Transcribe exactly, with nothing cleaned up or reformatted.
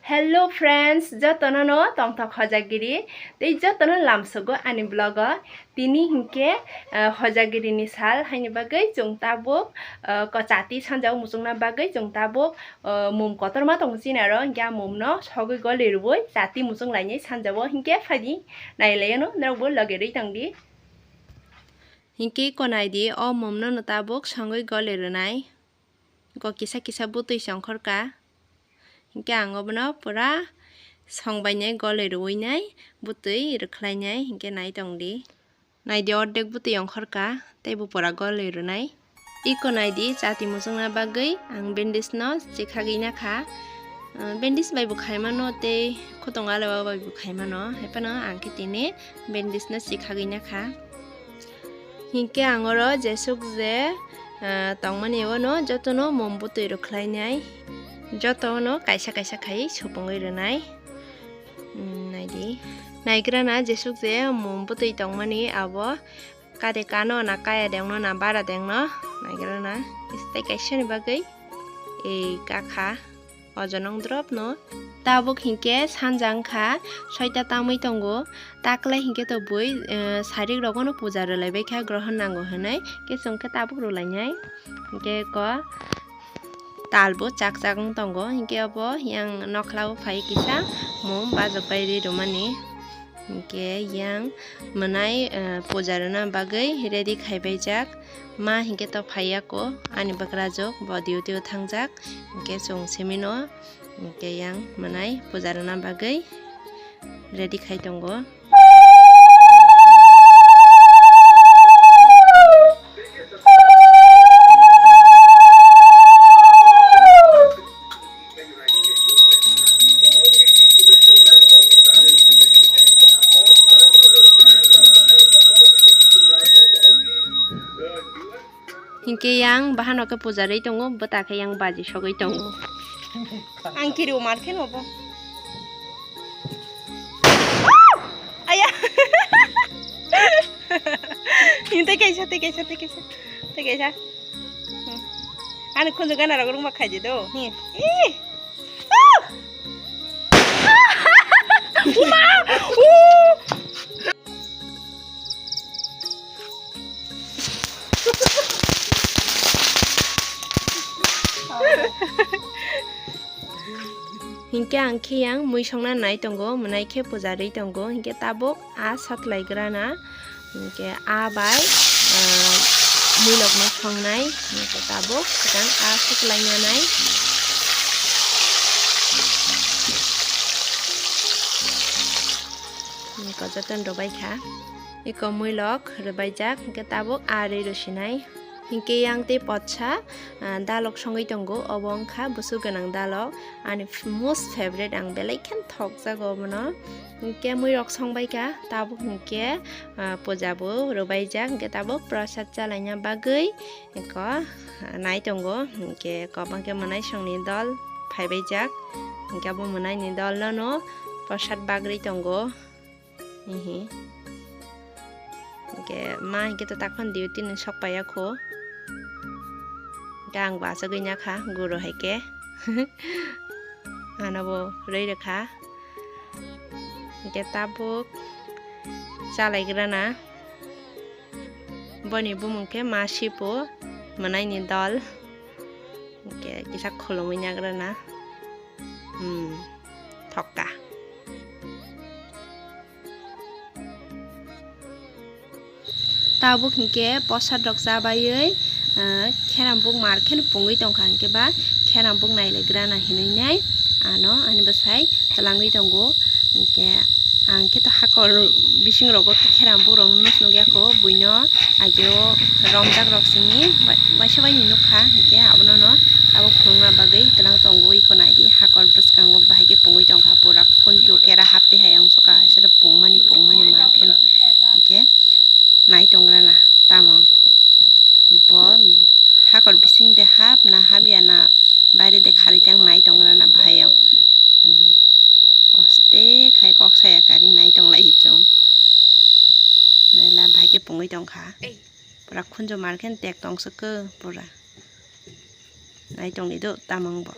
Hello friends, jotono no tongthok hojagiri tei jotono lamsogo ani vlog o. Tini hinkhe, ah, hojagiri ni sal haini bagwi chwng tabuk, ah, ko chati sanjao muchungna bagwi chwng tabuk, ah, mum kotorma tongo chini aro, hinkhe a mum no sogwi goli rwui chati muchung lainai sanjao, hinkhe phaidi nailai ano norok bo loge rwi tongdi. Hinkhe ko naidi, o mum no no tabuk songwi goli rwnai. Go kisa kisa bwtwi songkhorka. Hinkhe ang obono pura songbainai, goloi rwinai, bwtwi rwkhlainai, hinkhe nai tongdi. Naidi, ordek bwtwi ongkhorka, tei bo pura goloi rwnai. Iko naidi, chati muchungna bagwi ang bandage no chikhagwi nakha. Ah, bandage bai bo khaimano tei khotong alao bai bo khaimano, haiphano ang khe tini bandage no chikhagwi nakha. Hinkhe ang oro jesuk je, ah, tongmani ono jotono mum bwtwi rwkhlainai, jotono kaisa kaisa khai supungwi rwnai. Hmm, naidi. Naigrana jesuk je mum bwtwi tongmani abo kade kano na kaya dengno na bara dengno naigrana. Tei kaisani bagwi ei kakha. Ojonong drop no. Tabuk hinkhe sanja wngkha, soita tamwi tongo. Taklai hinkhe to bui, eh, sarik rogono puja rwlaibaikha, grohon nango hinwi. Khe chwngkhe tabuk rwlainai. Hinkhe ko talbo chak chak wng tongo. Hinkhe obo yang nokhlao phai kisa mum bajok bai ri rwmani. Hinkhe yang mwnai, eh, puja rwna bagwi ready khaibaijak. Ma hinkhe to phaiya ko, ani bwkrajwk bo duty o thangjak. Hinkhe chwng simino hinkhe yang mwnai puja rwna bagwi ready khai tongo. Hinkhe yang bahano khe puja rwi tongo, bwta khe yang baji sogwi tongo. Ang kiri o mar khe no bo. Aya. Tei kaisa, tei kaisa, tei kaisa, tei kaisa. Hmm. Ani khunju gana rok rungma khaidi do. Hi. Ih. Ah! Uma! Uh! Hinkhe ang khe yang mui songna nai tongo, mwnai khe puja rwi tongo, hinkhe tabuk a satlaigrana, hinkhe a bai, ah, muilokno songnai, hinkhe tabuk swkang a saklainanai. Iko jotono rwbaikha. Iko muilok rwbaijak, hinkhe tabuk a rwi rwsinai. Hinkhe yang tei potsa, ah, dalok songwi tongo, obo wngkha bwswk gwnang dalok. Ani f-, most favorite, ang belai khe thokjago obono. Hinkhe muirok songbaikha, tabuk hinkhe, ah, puja bo rwbaijak, hinkhe tabuk prasad chalaina bagwi iko, ah, nai tongo. Hinkhe kwbangkhe mwnaisongni dol phaibaijak, hinkhe abo mwnaini dol nono prasad bagwi tongo. Hihi. Hinkhe ma hinkhe to takhon duty ni sok paiya kho. Hinkhe ang bo achugwi nakha guru hai khe. Ano bo rwi rwkha. Hinkhe tabuk chalaigrana. Boni bumung khe ma sipo, mwnaini dol. Hinkhe kisa khulumwi nagrana. Hmm, thokka. Tabuk hinkhe posat rok chabaiwi, ah, kherambuk mar kheno pungwi tongkha, hinkhe ba kherambuk nailaigrana hinwi nai ano ani bwsai twlangwi tongo. Hinkhe ang khe to hakor bising rogo khe kherambuk rok nukya kho, buino ageo romjak rok simi waisa bai ni nukha, hinkhe abono no tabuk phunukna bagwi twlang tongo. Iko naidi hakor bwskango bahai khe pungwi tongkha, pura khunju kera haptwi hai ang sukha, haisano pungmani pungmani mar kheno. Hinkhe nai tongrana tamo bo hakor bising de hap na hapya na baire de khari tang nai tongrana bahai ang. Oste khai kok saya kari nai tonglai chwng. Naila bahai khe pungwi tongkha. Pura khunju mar khe tek tong swkhe pura. Nai tongli do tamang bo.